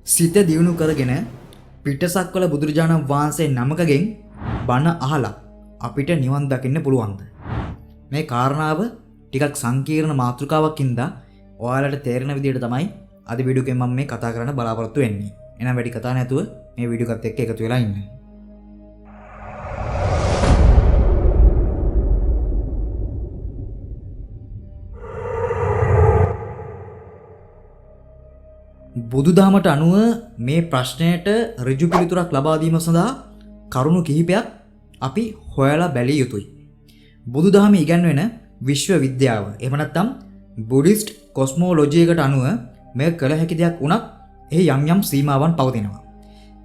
සිත දියුණු කරගෙන පිටසක්වල බුදුරජාණන් වහන්සේ නමකගෙන් බණ අහලා අපිට නිවන් දකින්න පුළුවන්ද? මේ කාරණාව ටිකක් සංකීර්ණ මාතෘකාවක් හින්දා ඔයාලට තේරෙන විදිහට තමයි අද වීඩියෝ එකෙන් මම මේ කතා කරන්න බලාපොරොත්තු වෙන්නේ. එහෙනම් වැඩි කතා නැතුව මේ වීඩියෝ එකත් එක්ක එකතු වෙලා ඉන්න. බුදුදහමට අනුව මේ ප්‍රශ්නයට ඍජු පිළිතුරක් ලබා දීම සඳහා කරුණු කිහිපයක් අපි හොයලා බැලිය යුතුයි. බුදුදහමේ ඉගැන්වෙන විශ්ව විද්‍යාව, එහෙම නැත්නම් බුද්දිස්ට් කොස්මොලොජි එකට අනුව මෙය කළ හැකි දෙයක් වුණත් එහි යම් යම් සීමාවන් පවතිනවා.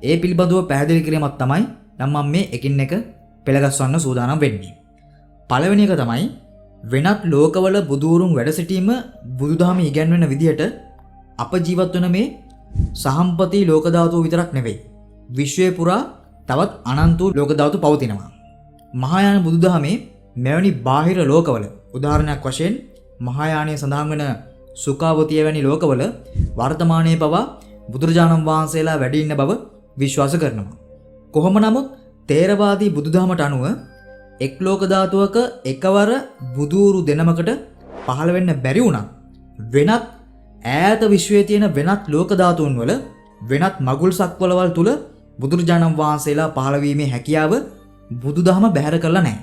ඒ පිළිබඳව පැහැදිලි කිරීමක් තමයි නම් මම මේ එකින් එක පෙළගස්වන්න සූදානම් වෙන්නේ. පළවෙනි එක තමයි වෙනත් ලෝකවල බුදුවරුන් වැඩ සිටීම බුදුදහමේ ඉගැන්වෙන විදිහට අප ජීවත් වන මේ සහම්පති ලෝක ධාතුව විතරක් නෙවෙයි, විශ්වය පුරා තවත් අනන්ත වූ ලෝක ධාතු පවතිනවා. මහායාන බුදුදහමේ මෙවැනි බාහිර ලෝකවල උදාහරණයක් වශයෙන් මහායානයේ සඳහන් වන සුඛාවතිය වැනි ලෝකවල වර්තමානයේ පවා බුදුරජාණන් වහන්සේලා වැඩ ඉන්න බව විශ්වාස කරනවා. කොහොම නමුත් තේරවාදී බුදුදහමට අනුව එක් ලෝක ධාතුවක එකවර බුදුවරු දෙනමකට පහළ වෙන්න බැරි වුණත් වෙනත් ඈත විශ්වයේ තියෙන වෙනත් ලෝක ධාතුන් වල වෙනත් මගුල් සක්වලවල් තුල බුදුරජාණන් වහන්සේලා පහළ වීමේ හැකියාව බුදුදහම බැහැර කරලා නැහැ.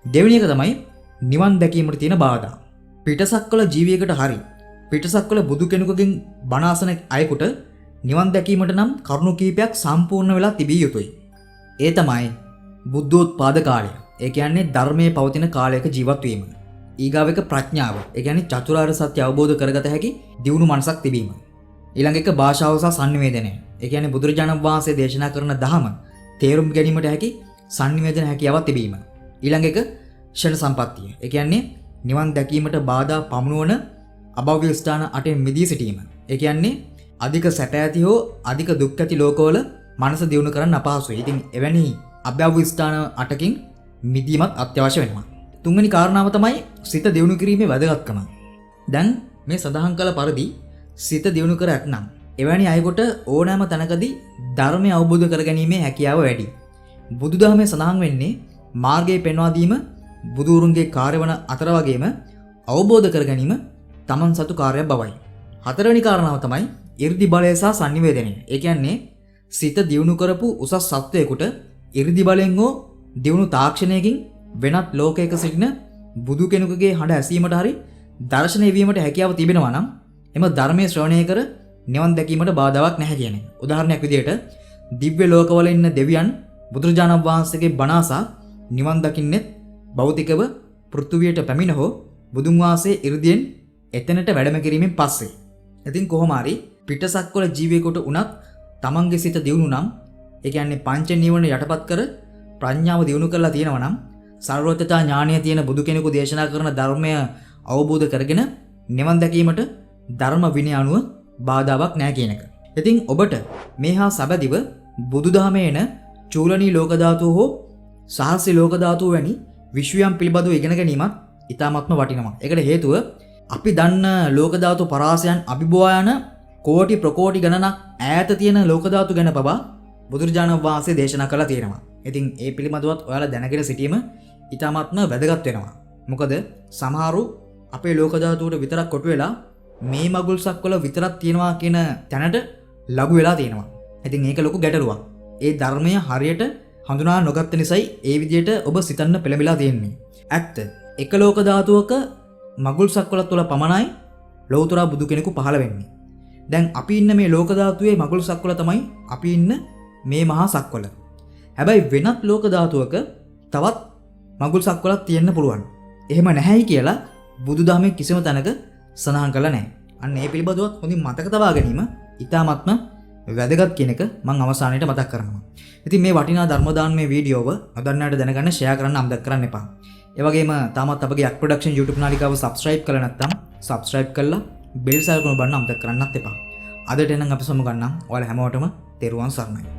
දෙවෙනි එක තමයි නිවන් දැකීමට තියෙන බාධා. පිටසක්වල ජීවියකට හරි පිටසක්වල බුදු කෙනෙකුගෙන් බණ අසන අයෙකුට නිවන් දැකීමට නම් කරුණු කීපයක් සම්පූර්ණ වෙලා තිබිය යුතුයි. ඒ තමයි බුද්ධෝත්පාද කාලය. ඒ කියන්නේ ධර්මයේ පවතින කාලයක ජීවත් වීම. ඊගාව එක ප්‍රඥාව. ඒ කියන්නේ චතුරාර්ය සත්‍ය අවබෝධ කරගත හැකි දියුණු මනසක් තිබීම. ඊළඟ එක භාෂාව සහ සංනිවේදනය. ඒ කියන්නේ බුදුරජාණන් වහන්සේ දේශනා කරන දහම තේරුම් ගැනීමට හැකි සංනිවේදන හැකියාවක් තිබීම. ඊළඟ එක ක්ෂණ සම්පත්තිය. ඒ කියන්නේ නිවන් දැකීමට බාධා පමුණුවන අභව්‍ය ස්ථාන අටෙන් මිදී සිටීම. ඒ කියන්නේ අධික සැප ඇති හෝ අධික දුක් ඇති ලෝකවල මනස දියුණු කරන්න අපහසුයි. ඉතින් එවැනි අභව්‍ය ස්ථාන අටකින් මිදීමත් අත්‍යවශ්‍ය වෙනවා. තුන්වෙනි කාරණාව තමයි සිත දියුණු කිරීමේ වැදගත්කම. දැන් මේ සඳහන් කළ පරිදි සිත දියුණු කර ඇතනම් එවැනි අයෙකුට ඕනෑම තැනකදී ධර්මය අවබෝධ කරගැනීමේ හැකියාව වැඩි. බුදුදහමේ සඳහන් වෙන්නේ මාර්ගය පෙන්වා දීම බුදුවරුන්ගේ කාර්ය වන අතර වගේම අවබෝධ කර ගැනීම තමන් සතු කාර්යයක් බවයි. හතරවෙනි කාරණාව තමයි 이르දි බලය සහ සංනිවේදනය. ඒ කියන්නේ සිත දියුණු කරපු උසස් සත්වයෙකුට 이르දි බලයෙන් හෝ දියුණු තාක්ෂණයකින් වෙනත් ලෝකයක සිටින බුදු කෙනෙකුගේ හඬ ඇසීමට හරි දර්ශනය වීමට හැකියාව තිබෙනවා නම් එම ධර්මයේ ශ්‍රවණය කර නිවන් දැකීමට බාධාවක් නැහැ කියන එක. උදාහරණයක් විදිහට දිව්‍ය ලෝකවල ඉන්න දෙවියන් බුදුරජාණන් වහන්සේගේ බණ අසා නිවන් දකින්නෙත් භෞතිකව පෘථුවියට පැමිණ හෝ බුදුන් වහන්සේ 이르දියෙන් එතනට වැඩම කිරීමෙන් පස්සේ. ඉතින් කොහොම හරි පිටසක්වල ජීවියෙකුට උනත් තමන්ගේ සිත දියුණු නම්, ඒ කියන්නේ පංච නීවරණ යටපත් කර ප්‍රඥාව දියුණු කරලා තියෙනවා නම් සර්වඥතා ඥානය තියෙන බුදු කෙනෙකු දේශනා කරන ධර්මය අවබෝධ කරගෙන නිවන් දැකීමට ධර්ම විනය අනුව බාධාවක් නෑ කියන එක. ඉතින් ඔබට මේ හා සබැදිව බුදුදහමේ එන චූලනී ලෝක ධාතුව හෝ සහස්‍ය ලෝක ධාතුව වැනි විශ්වයන් පිළිබඳව ඉගෙන ගැනීමත් ඉතාමත්ම වටිනවා. ඒකට හේතුව අපි දන්න ලෝක ධාතු පරාසයන් අභිබවා යන කෝටි ප්‍රකෝටි ගණනක් ඈත තියෙන ලෝක ධාතු ගැන පවා බුදුරජාණන් වහන්සේ දේශනා කළා තියෙනවා. ඉතින් ඒ පිළිබඳවත් ඔයාලා දැනගෙන සිටීම ඉතාමත්ම වැදගත් වෙනවා. මොකද සමහරු අපේ ලෝක ධාතුවට විතරක් කොටු වෙලා මේ මගුල් සක්වල විතරක් තියෙනවා කියන තැනට ලඝු වෙලා තියෙනවා. ඉතින් ඒක ලොකු ගැටලුවක්. ඒ ධර්මය හරියට හඳුනා නොගත්ත නිසායි ඒ විදියට ඔබ සිතන්න පෙළඹිලා තියෙන්නේ. ඇත්ත. එක ලෝක ධාතුවක මගුල් සක්වල තුළ පමණයි ලෞතර බුදු කෙනෙකු පහළ වෙන්නේ. දැන් අපි ඉන්න මේ ලෝක ධාතුවේ මගුල් සක්වල තමයි අපි ඉන්න මේ මහා සක්වල. හැබැයි වෙනත් ලෝක ධාතුවක තවත් මගුල් සක්වලක් තියෙන්න පුළුවන්. එහෙම නැහැයි කියලා බුදුදහමේ කිසිම තැනක සඳහන් කරලා නැහැ. අන්න ඒ පිළිබඳවත් හොඳින් මතක තබා ගැනීම ඉතාමත්ම වැදගත් කියන එක මං අවසානයේට මතක් කරනවා. ඉතින් මේ වටිනා ධර්ම දානමය වීඩියෝව නොදන්න අයට දැනගන්න ෂෙයා කරන්න අමතක කරන්න එපා. ඒ වගේම තාමත් අපගේ යක් ප්‍රොඩක්ෂන් YouTube නාලිකාව සබ්ස්ක්‍රයිබ් කරලා නැත්නම් සබ්ස්ක්‍රයිබ් කරලා බෙල් සලකුණ ඔබන්න අමතක කරන්නත් එපා. අදට එහෙනම් අපි සමුගන්නම්. ඔයාලා හැමෝටම තෙරුවන් සරණයි.